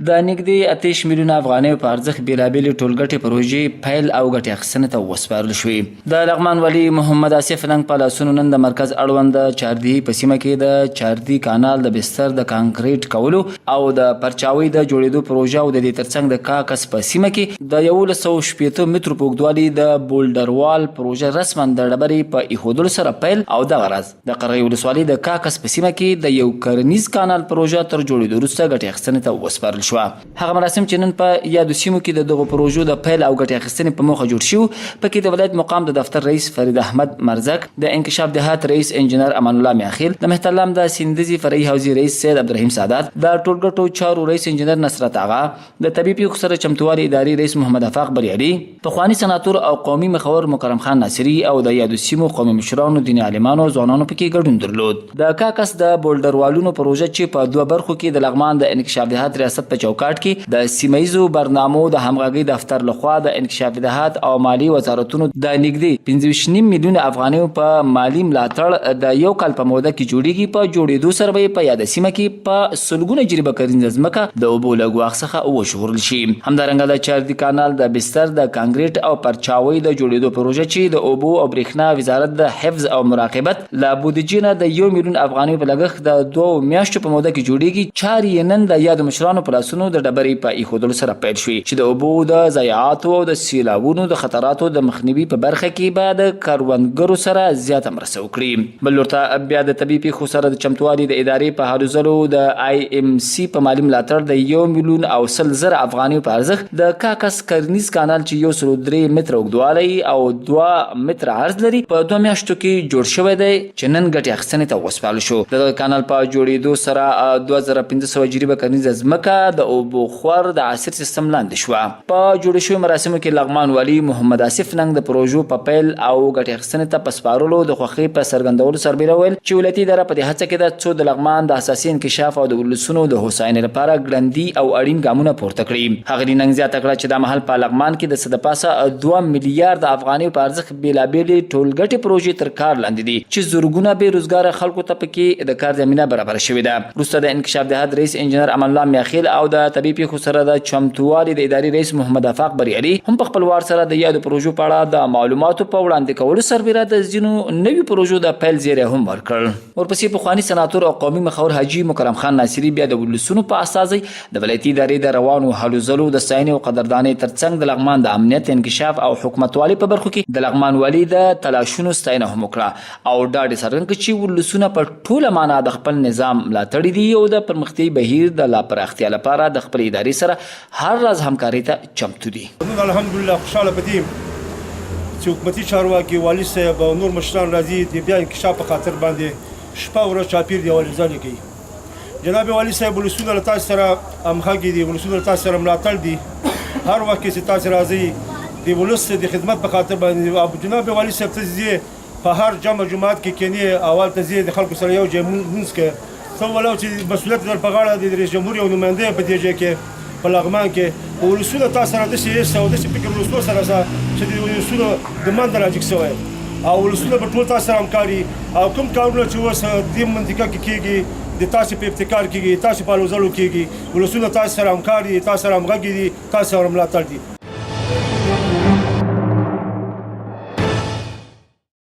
د نږدې 28 میلیونه افغانیو په ارزښت بېلابېلې ټولګټې پروژې پیل او ګټې اخیستنې ته وسپارل شوې. د لغمان والي محمد آصف ننګ په لاسونو نن د مرکز اړوند د چاردهي په سیمه کې د چاردي کانال د بستر د کانکریټ کولو او د پرچاوۍ د جوړېدو پروژه او د دې ترڅنګ د کاکس په سیمه کې د 1160 مترو په اوږدوالي د بولډروال پروژه رسما د ډبرې په ایښودلو سره پیل او دغه راز د قرغې ولسوالۍ د کاکس په سیمه کې د یو کرنیز کانال پروژه تر جوړېدو وروسته ګټې اخیستنې ته وسپارل شوه. هغه مراسم چې نن په یادو سیمو کې د دغو پروژو د پیل او ګټې اخیستنې په موخه جوړ شوي، پکې د ولایت مقام د دفتر رئیس فرید احمد مرزک، د انکشاف دهات رئیس انجنیر امان الله میاخیل، د مهترلام د سیندزي فرعي حوزې رئیس سید عبدالرحیم سادات، د ټولګټو چارو رئیس انجنیر نصرت اغا، د طبیعي پېښو سره چمتووالي ادارې رئیس محمد افاق بریالي، پخواني سناتور او قومي مخور مکرم خان ناصري او د یادو سیمو قومي مشرانو، دیني عالمانو او ځوانانو پکې ګډون درلود. د کاکس د بولډروالونو پروژه چې په دوه برخو کې د لغمان د انکشاف دهات ریاست په چوکاټ کې د سیمه ییزو برنامو د همغږۍ دفتر له خوا د انکشاف دهات او مالي وزارتونو د نږدې 25 نیم میلیونه افغانیو په مالي ملاتړ د یو کال په موده کې جوړیږي، په جوړېدو سره به یې په یاده سیمه کې په سلګونه جریبه کرنیزه ځمکه د اوبو له ګواښ څخه وژغورل شي. همدارنګه د چاردي کانال د بستر د کانکریټ او پرچاوۍ د جوړېدو پروژه چې د اوبو او برېښنا وزارت د حفظ او مراقبت له بودیجې نه د 1 میلیون افغانیو په لګښت د 2 میاشتو په موده کې جوړیږي، چارې یې نن د یادو مشرانو په لاسونو د ډبرې په ایښودلو سره پیل شوې، چې د اوبو د ضایعاتو او د سیلاوونو د خطراتو د مخنیوي په برخه کې به د کروندګرو سره زیاته مرسته وکړي. بل لور ته بیا د طبیعي پیښو سره د چمتووالي د ادارې په هلو ځلو د آی ایم سي په مالي ملاتړ د 1,100,000 افغانیو په ارزښت د کاکس کرنیز کانال چې 103 متره اوږدوالی او 2 متره عرض لري، په 2 میاشتو کې جوړ شوی دی، چې نن ګټې اخیستنې ته وسپارل شو. د دغه کانال په جوړېدو سره 2500 جریبه کرنیزه ځمکه د اوبو خور د عصري سیستم لاندې شوه. په جوړو شویو مراسمو کې لغمان والي محمد آصف ننګ د پروژو په پیل او ګټې اخیستنې ته په سپارلو د خوښۍ په څرګندولو سربېره وویل چې ولایتي اداره په دې هڅه کې ده څو د لغمان د اساسي انکشاف او د ولسونو د هوساینې لپاره ګړندي او اړین ګامونه پورته کړي. ښاغلي ننګ زیاته کړه چې دا مهال په لغمان کې د څه د پاسه 2 میلیارده افغانیو په ارزښت بېلابېلې ټولګټې پروژې تر کار لاندې دي، چې زرګونه بې روزګاره خلکو ته پکې د کار زمینه برابره شوې ده. وروسته د انکشاف دهات رئیس انجنیر امان الله میاخیل او د طبیعي پېښو سره د چمتووالي د ادارې رئیس محمد افاق بریالي هم په خپل وار سره د یادو پروژو په اړه د معلوماتو په وړاندې کولو سربېره د ځینو نویو پروژو د پیل زیری هم ورکړ. ورپسې پخواني سناتور او قومي مخور حاجي مکرم خان ناصري بیا د ولسونو په استازۍ د ولایتي ادارې د روانو هلو ځلو د ستاینې او قدردانۍ ترڅنګ د لغمان د امنیت، انکشاف او حکومتوالۍ په برخو کې د لغمان والي د تلاشونو ستاینه هم وکړه او ډاډ یې څرګند کړ چې ولسونه په ټوله مانا د خپل نظام ملاتړي دي او د پرمختیايي بهیر د لا پراختیا لپاره د خپلې ادارې سره هر راز همکارۍ ته چمتو دي. موږ الحمدلله خوشحاله په دې یم چې حکومتي چارواکي، والي صاحب او نور مشران راځي، د بیا انکشاف په خاطر باندې شپه ورځ چاپیر دي او هلې ځلې کوي. جناب والي صاحب، ولسونه له تاسو سره همغږي دي، ولسونه له تاسو سره ملاتړ دي. هر وخت کې چې تاسو راځئ د ولس د خدمت په خاطر باندې، جناب والي صاحب، ته ځې په هر جمع جماعت کې کینې او هلته ځې د خلکو سره یو ځای مونځ کوې، څه ولو چې مسؤلیت در په غاړه دی، د رئیس جمهور یو نماینده په دې ځای کې په لغمان کې، ولسونه تا سره داسې حس او داسې فکر ولسونو سره سه چې د ولسونو د منځه راجګ شوی او ولسونه به ټول تاسو سره همکاري او کوم کارونه چې اوس دې منطقه کې کېږي، د تاسو په ابتکار کېږي، تاسو په هلو ځلو کېږي. ولسونه تاسو سره همکار دي، تاسو سره همغږي دي، تاسو سره ملاتړ دي.